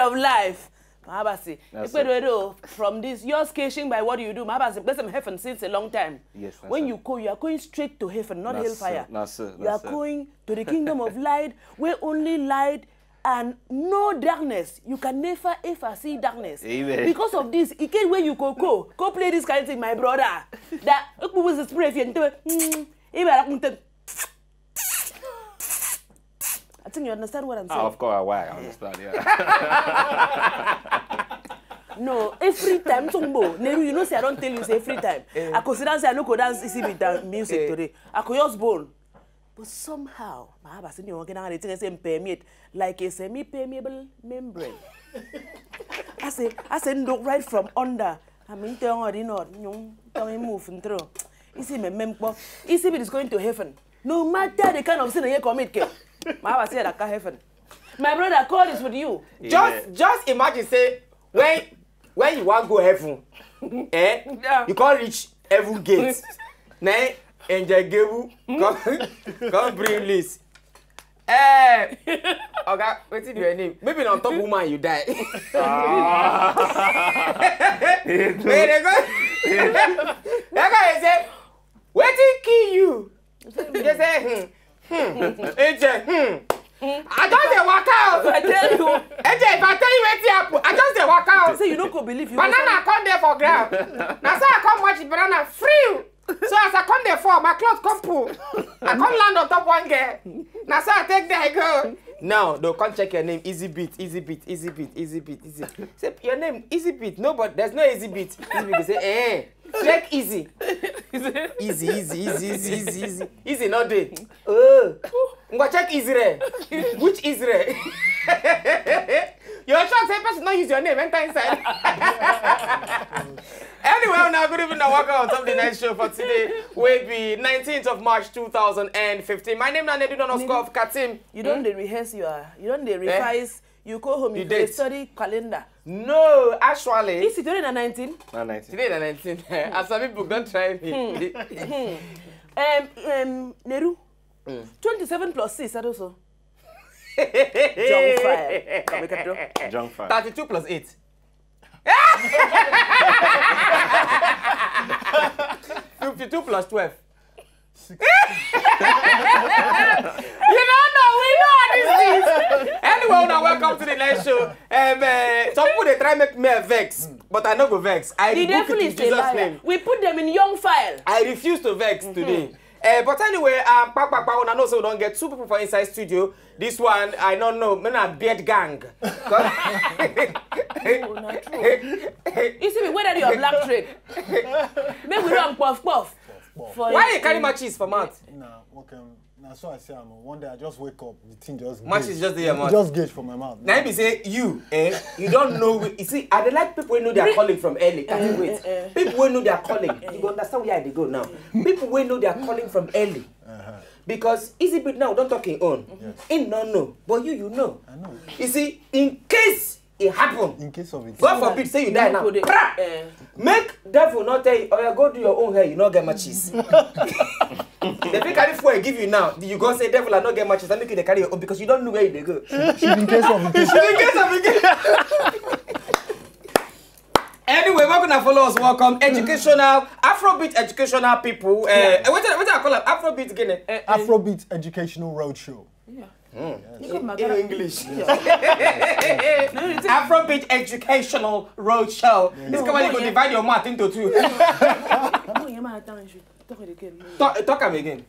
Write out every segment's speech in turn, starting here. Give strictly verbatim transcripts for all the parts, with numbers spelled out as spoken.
of life. Mahabasi, That's it. Ekpedo Edo, from this, you're sketching by what you do. Mahabasi, because I'm heaven since a long time. Yes, that's When it. you go, you are going straight to heaven, not That's hellfire. it, that's it, You are that's it. going to the kingdom of light, where only light and no darkness. You can never ever see darkness. Amen. Because of this, again, when you go, go, go play this kind of thing, my brother. That, mm, I think you understand what I'm saying. Ah, of course, why? I understand, yeah. No, every time, Tumbo, Neru, you know, say I don't tell you, say every time. Eh. I consider say I no go dance E C B dan-, music Eh. today. I go just bone. But somehow, my haba send you one kind of thing, say permeate, like a semi-permeable membrane. I say, I say, look right from under. I mean, tell you, you know, you tell me move and through. You see, me, me, you see, me is going to heaven. No matter the kind of sin you commit, ke. My haba say, like heaven. My brother, God is with you. Just, just imagine, say, when, when you want go heaven, eh? Yeah. You can't reach heaven gate. Nah, Angel Gabriel, come, come bring list. Eh, Oga, wetin be your name? Maybe na on top woman you die. Ah. Hey, they go. They go, they say, wetin kill you? They say, hmm, hmm, Angel, hmm. I just dey waka out. I tell you. Angel, if I tell you wetin happen, I just dey waka out. Say you no go believe you. Banana come there for ground. Na so I come watch the banana free. So as I come dey fall, my cloth come pull. I come land on top one girl. Na so I take there go. Now, they'll come check your name. Easy beat, easy beat, easy beat, easy beat, easy. Say, your name, easy beat. No, but there's no easy beat. Easy beat, they say, eh, check easy. Easy, easy, easy, easy, easy, easy. Easy, not day. Oh. Ngwa check Israel. Which Israel? You're sure say person not use your name, enter inside. Anyway, now good evening and welcome on top the night show for today. Will be nineteenth of March two thousand and fifteen. My name is Nedu Don Oscar of Katim. You don't dey rehearse, you are. You don't dey revise. You go home, you You go dey date. study calendar. No, actually. Is it today na nineteen? Na nineteen. Today na nineteen. As some people don't try me. Um, um, Neru. Mm. Twenty-seven plus six, I don't so. Junk file. Come, make it do. Junk file. Thirty-two plus eight. Fifty-two plus twelve. Six. You don't know, we know all these things. Anyway, now welcome to the next show. Um, uh, some people they try make me vex, but I no go vex. I The rebuke it devil in is a Jesus' liar. name. We put them in young file. I refuse to vex today. Uh, but anyway, um, pa, pa, pa, una know say we don't get two people for inside studio. This one, I don't know. Me na beard gang. You see me, whether you are black trade. Make we run puff puff. For Why you carry matches for mouth? Nah, okay. Now so I say, I'm one day I just wake up, the thing just Matches gauge. just dey your It mouth. just gauge for my mouth. Now if you say you, eh, you don't know. You see, I dey like people who know their calling from early. Can't wait. People who know their calling, you go understand where they go now. People who know their calling from early. Uh-huh. Because easy bit now don't talk in own. Yes. In no no, but you you know. I know. You see, in case it happen, In case of it. God forbid, say you die now. Pra! Eh. Make devil not tell you, oh, yeah, go do your own hair, you not get matches. They fit carry four give you now. You go say, devil, I not get matches. I make you they carry your own because you don't know where they go. Should in case of it. Should in case of it. Anyway, welcome and follow us. Welcome. Educational, Afrobeat educational people. Uh, what, what I call it? Afrobeat again. Afrobeat Educational Roadshow. Yeah. Mm. Yes. In English. Afrobeat Educational Roadshow. This No, company no, go yeah. divide your mouth into two. No, yeah, man, I think you should talk it again. No. Talk, talk am again.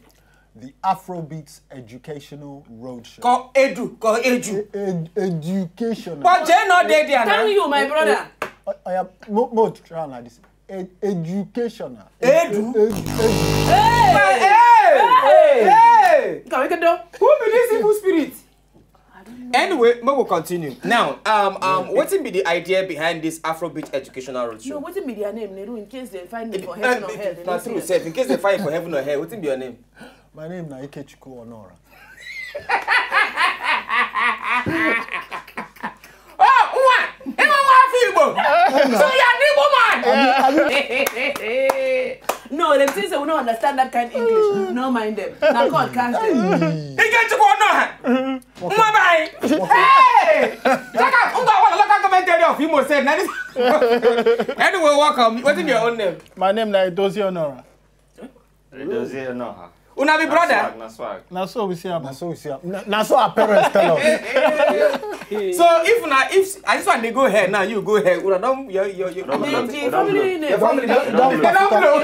The Afrobeat Educational Roadshow. Call Edu, call Edu. Ed, educational. But Jay not dead there Thank now. you, my brother. Uh, uh, yeah, mo, mo, try like this. Ed, educational. Edu? Ed, ed, ed. Hey! Hey! Hey! Hey! Come, we can do. Who be this evil spirit? Anyway, we will continue. Now, um, um, what will be the idea behind this Afrobeat educational roadshow? No, what will be their name, Neru, in case they find me for heaven or hell? That's true, sef. In case they find you for heaven or hell, what will be your name? My name na Ikechukwu Onora. Oh, nwa! Ị nwa nwa afọ Igbo! So you are an Igbo man! No, them things that we don't understand that kind of English. No mind them. Now God catch them. Ikechukwu Onora! Nwa be anyị! Hey! Check out! Ngwa, ngwa, ngwa, Fimo said, "Now this." Anyway, welcome. What's in your own name? My name na Edozie Onora. Edozie Onora. Una be brother. Na swag. Na so we see am. Na so we see am. Na, na so our parents tell us. So if na if I just want to go ahead now, you go ahead. Una don your your your Don't The, blow. the Don't family blow. name. your family. Don't They don't blow.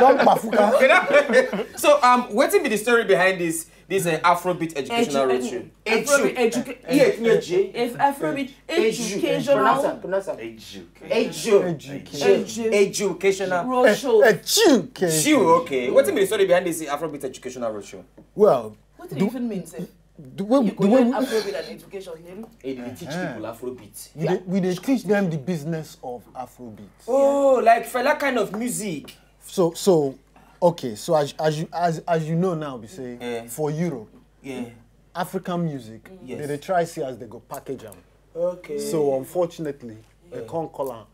Don Pafuka. They don't- So um, what be the story behind this this uh, Afrobeat educational Edu- roadshow? Afrobeat educa- Yeah, yeah, J. If Afrobeat Edu. Pronounce educational am. Pronounce am. Edu. Edu. Education. edu- Educational. roadshow. Education. Show, okay. What be the story behind this Afrobeat educational roadshow? Well, What do you even mean, sir? the way, You the go way learn we, Afrobeat and education, you know? Hey, they teach people Afrobeat. we, dey, we dey teach them the business of Afrobeat. Oh, like Fela kind of music. So so okay. So as as you as as you know now, we say Yeah. for Europe, Yeah. African music, Yes. they dey try see as they go package am. Okay. So unfortunately, they can't call am.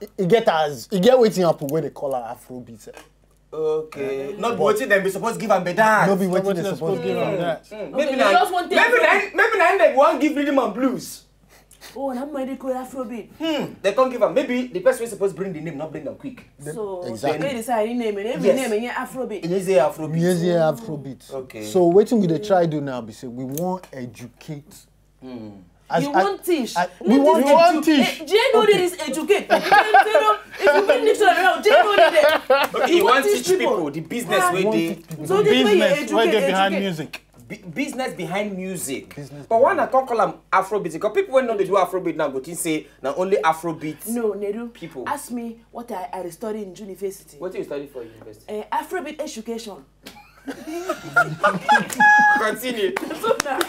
E e get as e get wetin happen wey they call am Afrobeat. Okay. Not wetin dem be supposed give am be that. No be wetin Wetin they they supposed supposed give give am am. that. Mm, maybe Okay, na they just want maybe things- na maybe na they wan give rhythm and blues. Oh, and I'm ready to call Afrobeat. Hmm. They can't give am. Maybe the person wey suppose bring the name not bring am quick. So, Exactly. they decide any name and every Yes. name and Afrobeat. And you say Afrobeat. Yes, yeah, Afrobeat. Okay. So wetin we dey try do now be say we wan educate. Hmm. As, You as- want teach. I- we Let want- this we want edu- teach. Eh, J no dey this educate. J no, if you bring dictionary now, J no dey there. Okay, you want teach people the business Ah. wey dey. So this way you Business wey educate, dey behind educate. Music. Bu- business behind music. Business But why not come call am Afrobeat? Because people wey no dey do Afrobeat now go think say na only Afrobeat. No, Nedu. People. Ask me what I, I studied in university. What do you study for university? Uh, Afrobeat education. Continue. So now,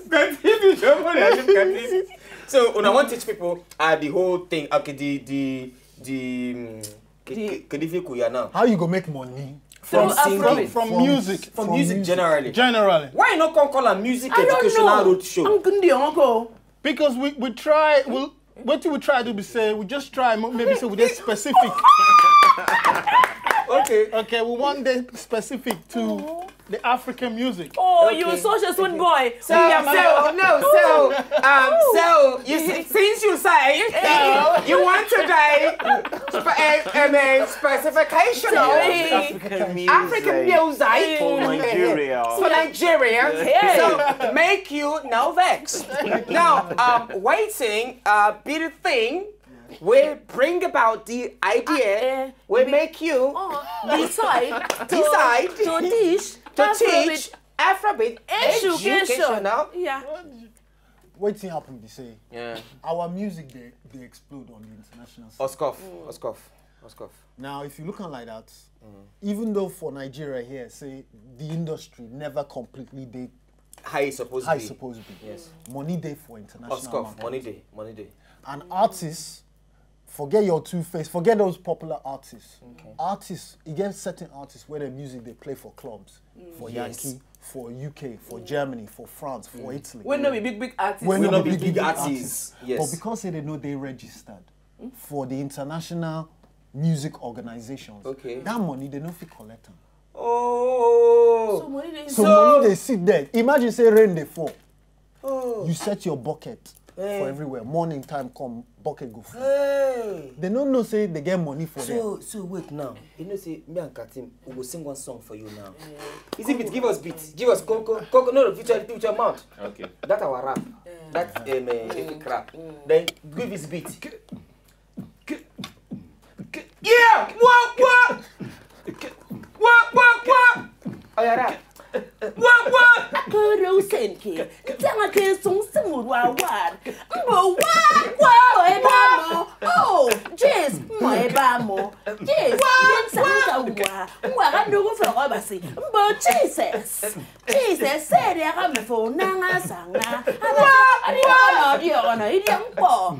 Continue. Don't worry, I just continue. So, una wan teach people uh, the whole thing. Okay, the the the um, The- K- K- Kedifi Kuya now. How you go make money? through From singing. Afrobeat. From music. From music generally. Generally. Why you not come call am music I don't educational know. road show? I'm good, uncle. Because we, we try, we, what we try to be say, we just try, mo- maybe say we dey specific. Okay. Okay, we want the specific to the African music. Oh, Okay. You're such a sweet boy. So, Yeah, so, no, so, um, so, you see, since you say you want to die, spe- uh, um, uh, specification of Hey. African music. African music For Nigeria. for Nigeria, Yeah. so make you no vex. Now, um, waiting, uh, be the thing will bring about the idea, Eh, will be- make you Oh, decide to, Decide. to teach to Afrobeat teach Afrobeat education. educational. Yeah. Wetin happen be say Yeah. our music dey dey explode on the international scene. Oscoff, Oscoff, Oscoff. Now, if you look at like that, even though for Nigeria here, say the industry never completely did How it's supposed how to it's be. Supposed to be. Yes. Money dey for international Oscoff, market. Money day, Money day. And artists, forget your two face, forget those popular artists. Artists, you get certain artists where their music they play for clubs, for Yes. Yankee, for U K, for Germany, for France, for Italy. We no be big big artists. When We no no be be big big big artists. artists. Yes. But because say they know they registered for the international music organizations, Okay. That money they no fit collect am. Oh. So money dey So, So- money they sit there. Imagine say rain they fall. Oh. You set your bucket Eh. for everywhere. Morning time come, bucket go full. Hey. They don't know say they get money for them. So so wait now. You know say me and Katim we go sing one song for you now. Is it beat? Give us beat. Give us coco coco. No, no, future future mouth. Okay. That our rap. That um, uh, epic rap. Then give us beat. Yeah. What what? What what what? Oh yeah, rap. What what? Koro senke, ntanga ke sung simurwa war. Mbo wa kwa eba mo. Oh, jeez, mo eba mo. Jeez, yen sanga wa. Mwa ga ndugu fo go basi. Mbo Jesus. Jesus, sere ya ga mfo nanga sanga. Aba, ari ono, ari ono, iri mpo.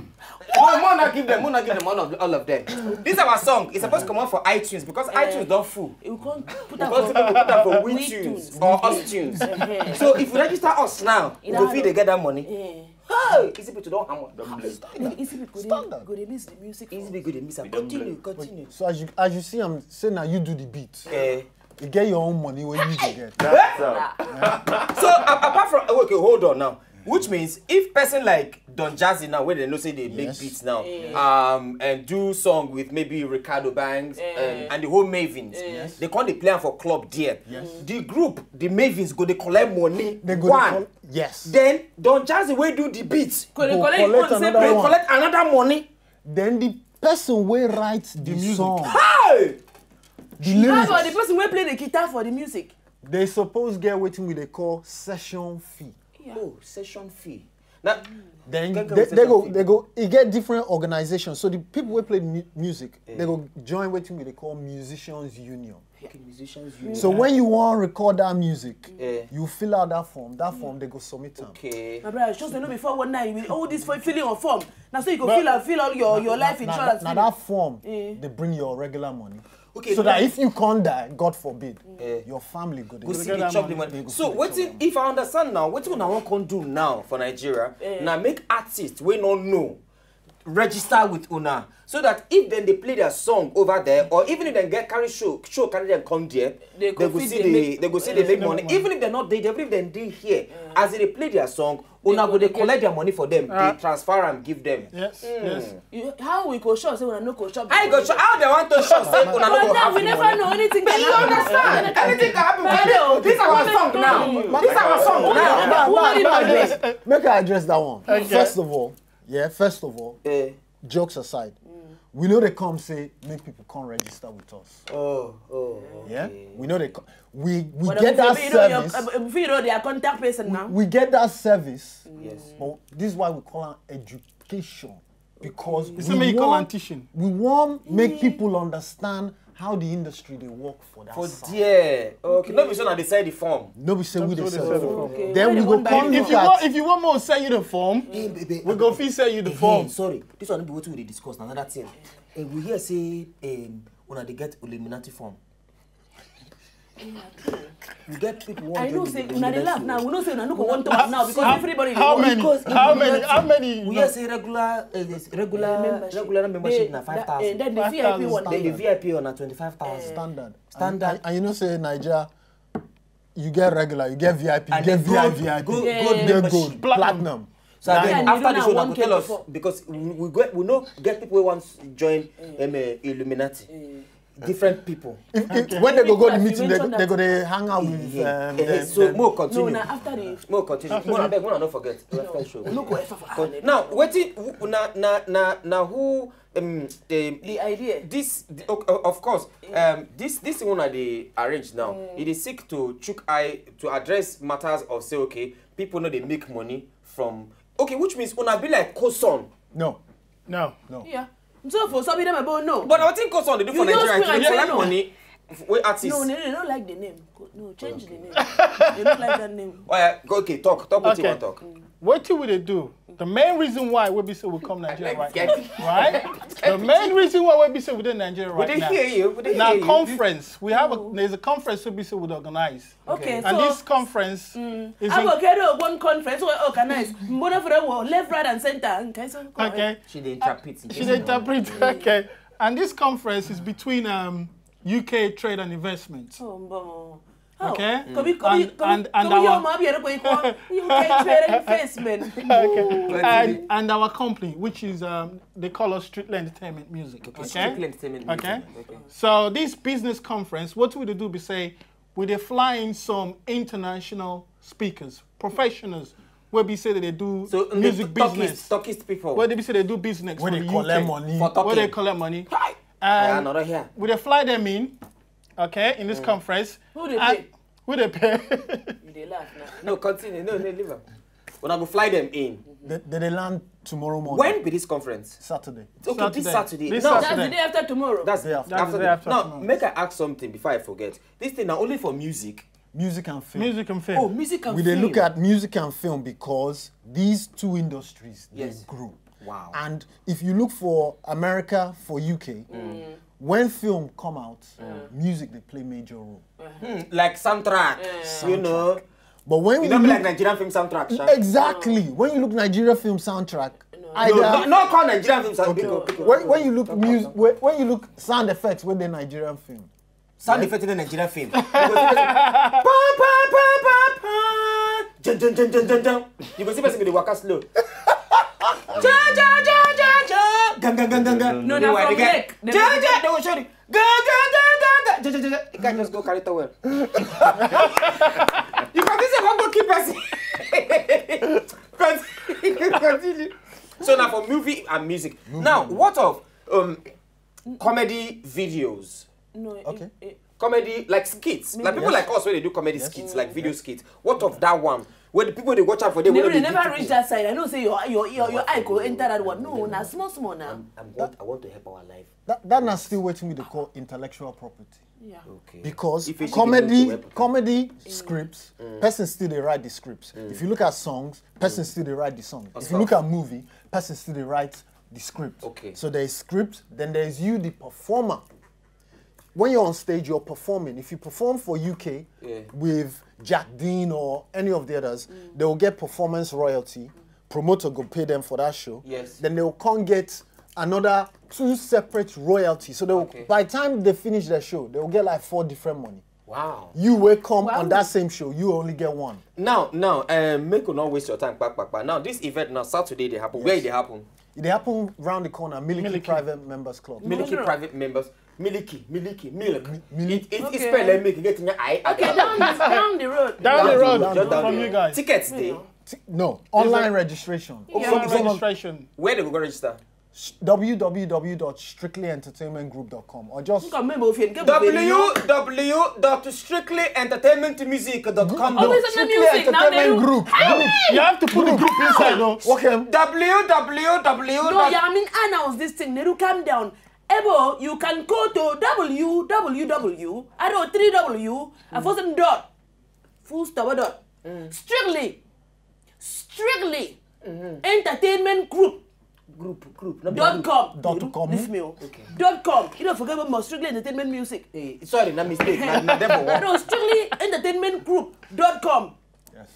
No, more not give them, more not give them all of, all of them. This our song. It's supposed to come out for iTunes because iTunes don't full. You can't put Because that people put that for We WeTunes tunes. Or us tunes. Eh. So if you register us now, You go don't feel know. They get that money. Eh. Hey, easy people don't hammer. Easy be good. Standard. Go dey miss the music. Easy be good. They miss. We don't Continue, blow. continue. So as you as you see, I'm saying now you do the beat. Eh. You get your own money when you dey get. That's up. So a- apart from okay, hold on now. Which means if person like Don Jazzy now, where they know say they make Yes. beats now, Yeah. um, and do song with maybe Ricardo Banks Yeah. and, and the whole Mavens, Yeah. they can't they play am for club there. Yes. The group, the Mavens, go they collect money. They go One. Call, yes. Then Don Jazzy will do the beats. Go they Go collect collect one, say another they one. Collect another money. Then the person will write the, The music. Song. Hey! The How about the lyrics. Person will play the guitar for the music? They suppose get wetin we dey call session fee. Yeah. Oh, session fee. Now, Then Keke they, will say they go, something. They go, e get different organizations. So the people wey play mu- music, Yeah. They go join wetin we dey call musicians union. Okay, musicians union. So when you wan record that music, Yeah. You fill out that form. That form they go submit am. Okay. My brother, just know before one night, with all this for filling of form. Now so you go But fill out, fill all your, your life na, insurance. Now Finish. That form, Yeah. They bring your regular money. Okay, So now that if you can't die, God forbid, Yeah. Your family go dey Go see They the go chop the get money. They go So see the what chop if, money. If I understand now, what you now can do now for Nigeria? Yeah. Now make artists we no know register with una so that if then they play their song over there or even if they get carry show show carry them come there They they go go fit see dey the make they go see Yeah. They make make money money. Even if they're not there even if they dey here as they play their song una go go dey dey get collect their money for them Ah. They transfer and give them Yes, yes. You, how we go sure say una no go chop? I go show how they want to show say una no go Madam, have we the never money. Know anything. But you understand? Anything can happen. Madam, this our song now. This our song now. Who dey Make I address that one. Okay. First of all, yeah, first of all, Eh. Jokes aside, we know they come say make people come register with us. Oh, oh, Yeah, okay. We know they come. We we But get if that you know your- service. If you know their contact person now. We get that service. Yes. But this is why we call it education because You we see me, you call want, am teaching. We want make people understand how the industry they work for that For side. There. Okay. No be so na they sell the form. No be say we That's dey what they sell sell the the form. Form. Okay. Then When we they go want buy come it If look you at want, if you want more sell you the form, Eh, baby, we go fee sell you the Eh, form. Sorry, this one no be wetin we dey discuss na another thing. Eh, we hear say um, una dey get Illuminati form. We get people want I know say una dey laugh now. We know say una no go want talk now because How, everybody dey how want many? Because How many? Illuminati, How many? We hear say regular uh, regular Membership. Regular membership They- na that- five thousand. Eh, then the Five thousand V I P one Then the dey. V I P one na twenty-five thousand. Standard. Standard. And, and, and you know say Nigeria, you get regular, you get V I P, you And get the gold, V I V I P, gold, you gold get membership. Gold, Platinum. Platinum. So Yeah, again, you after don't the show, have na one go tell us K before. Because we, we get we know get people who want to join um, uh, Illuminati. Different people. If, if, when they go go the Because you meeting, they, mentioned they that go they hang out with Yeah. um, Eh, them, so them. More continue. No, na after the More continue. More abeg, more I don't forget. After the show. No go ever for Con- Now, wetin who- na na na na who um, the, The idea. This the, okay, of course um, this this one I dey arrange now. It is seek to chook eye to address matters of say okay people no dey make money from okay which means una be like Koson. No. No. No. Yeah. So for some of them about no. But I think Koson dey do You for just Nigeria feel to like collect no. Money wey artists. No, no, no, they don't like the name. No, change the name. They don't like that name. Oya, go- okay, talk, talk what you Okay. Want talk. What do we dey do? The main reason why we be say we come Nigeria Like right get now, right? The main reason why we be say we dey Nigeria We right dey now. Hear you. We dey Now hear you. Conference, we have a there's a conference we be say we organize. Okay, And so this conference is I in, go carry one conference we organize. Mbona for the world, left, right, and center. Okay, so Okay. She dey interpret. She dey interpret. Okay. And this conference is between um, U K trade and investment. Oh, mbomo. How? Okay. Kobi, kobi, And- kobi, and- and kobi, our- your mom, you're going to U K trade and investment. Okay. And, and our company, which is um, they call us Streetland Entertainment Music. Okay. Okay. Strictly entertainment. Okay. Music. Okay. So this business conference, what we dey do be say, we dey fly in some international speakers, professionals, where be say that they do So music Turkish, business. Turkish people. Where they be say they do business Where for they the collect U K. Money. For Where they Turkey. Collect money. Hi. And Yeah, another here. We dey fly them in, okay, in this conference. Who dey And pay? Who dey pay? You dey laugh now. No, continue. No, no, leave am. When I go fly them in. They, they, they land tomorrow morning. When be this conference? Saturday. Okay, this Saturday. Saturday. This Now, Saturday. That's the day after tomorrow. That's Day after. That's the day after now, tomorrow. Make I ask something before I forget. This thing now only for music. Music and film. Music and film. Oh, music and We dey film. Look at music and film because these two industries Yes. They grow. Wow. And if you look for America, for U K, when film come out, music they play major role. Hmm, like soundtrack, you know. But when You you don't be look, like Nigerian film soundtrack, sha. Exactly. When you look Nigerian film soundtrack, No, either no, no, call Nigerian film sound. Okay. Because, because When, when you look music, when, when you look sound effects with the Nigerian film, sound effect in the Nigerian film. Because it's pa pa pa pa pa. Dun, dun, dun, dun, dun, dun. You go see person go dey waka slow. Ja, ja, ja, ja, ja. Gang, gang, gang, gang, gang. No, na from leg. Dem go show you. Gang, gang, gang, gang, gang. Ja, ja, ja, ja. The guy just go carry towel. You can see say one go keep person. Continue, continue. So now for movie and music. Now, what of um comedy videos? No, it, Okay. Comedy like skits, like people like us where they do comedy skits, like video skits. What of that one? Where the people they watch out for them? They never reach that side. I know say your your your, your eye go enter that one. No, na small small now. I'm, I'm want, I want to help our life. That, that na still wetin we dey call intellectual property. Yeah. Okay. Because If it's comedy going to help. Comedy scripts, person still dey write the scripts. If you look at songs, person still dey write the song. If you look at movie, person still dey write the script. Okay. So there is script, then there is you, the performer. When you're on stage, you're performing. If you perform for U K Yeah. with Jack Dean or any of the others, they will get performance royalty. Promoter go pay them for that show. Yes. Then they will come get another two separate royalties. So they will, Okay. by the time they finish their show, they will get like four different money. Wow. You will come Wow. on that same show, you only get one. Now, now, um, make you not waste your time, back, back, back. Now, this event now Saturday they happen. Where they happen? It happen round the corner, Miliki Miliki. Private Members Club. Miliki no. Private Members. Miliki, Miliki, milk. Miliki. It, it, it's Okay. spelled like milk. You get in your eye. Okay, down, down the road. Down the Down road the road, just down from the you road. Guys. Tickets day. No, online registration. Yeah. Online registration. Where they go register? W W W dot strictly entertainment group dot com or just Nǹkan mẹ́bọ̀ òfin kébù fèrè yọ. W W W dot strictly entertainment music dot com. Always on the music now. Entertainment They Group. You have to put the group inside though. Okay. W W W. No, yeah, I mean announce this thing. Neru, calm down. Ebo, you can go to W W W. I don't three W. I first dot. Full stop dot. Strictly. Strictly. Entertainment group. Group, group. Not Dot com. Dot com. This me. Dot com. You don't forget about strictly entertainment music. Hey, sorry, not mistake. Not, not them for No, strictly entertainment group. Dot com.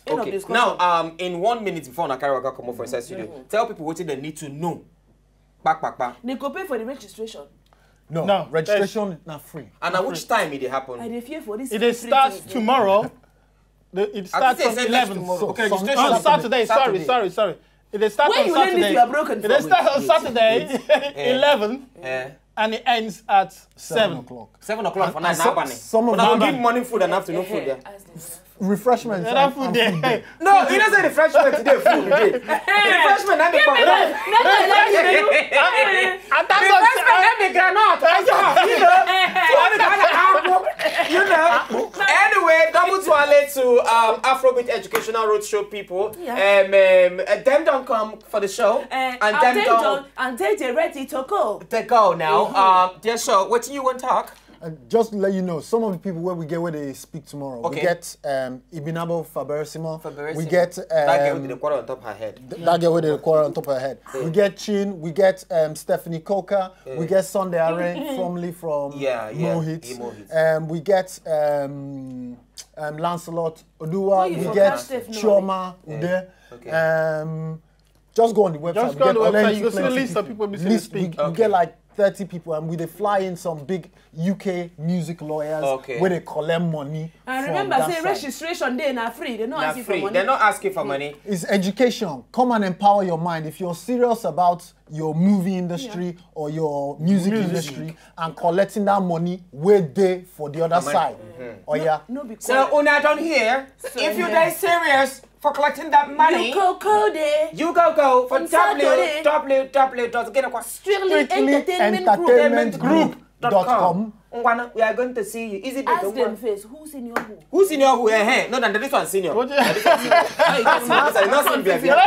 End of Okay. discussion. Now, um, in one minute before I carry Waka come up for inside studio, tell people what they need to know. Back, back, back. They go pay for the registration. No, No, registration is not free. And at which time it dey happen? I dey fear for this. It dey start tomorrow. The, it starts say on next eleven. Tomorrow. So Okay, Sun- registration On is Saturday, sorry, Saturday. Sorry, sorry. It dey start When on you learn this, Saturday. You are broken It dey for start on Saturday, Eh. eleven, Eh, and it ends at Seven seven. O'clock. seven o'clock for night. Some- Nobody. some of Una go them- give morning food and afternoon food there. Refreshments. Another and- food and there. food there. No, you know say refreshment today food day. Refreshment na dey for. I thought Refreshment na be groundnut. You know. Food na apple. You know. Anyway, double twale to um, Afrobeat Educational Roadshow people. Yeah. Um, um, uh, them don't come for the show. Eh, And them don't. And they ready to go. They go now. Um, dear show, what do you want to talk? And just to let you know, some of the people where we get where they speak tomorrow. Okay. We get um, Ibinabo Faberesimo. Faberesimo. We get um, That girl with the quarter on top her head. th- that girl with the quarter on top of her head. We get Chin. We get um, Stephanie Coker. We get Sunday Are, formerly from Yeah, yeah, Mohit. Imo Hits. Um, we get um, um, Lancelot Odua. Why you We forgot get Stephanie? Chioma Ude. Okay. Um, just go on the website. Just We go on get the website. plenty, You go see the plenty list of people we see List- speak. We, we Okay. get like thirty people, and we dey fly in some big U K music lawyers Okay. where they collect money. And from remember, that say side. Registration day na free. They no Na ask you for free. Money. They're not asking for money. It's education. Come and empower your mind. If you're serious about your movie industry or your music, industry and collecting that money, where they for the other side. Oh yeah. No be So una don hear. If you dey serious for collecting that money, You go go there. You go go for On Saturday. W W W dot get a Strictly, Strictly entertainment group. entertainment group dot com. Ngwana, we are going to see you. Easy big Ask one. Them face. Who senior who? Who senior who? Eh, eh. No, no, this one senior. What you- No, this one senior. No, you can't see this. I not see baby. You're not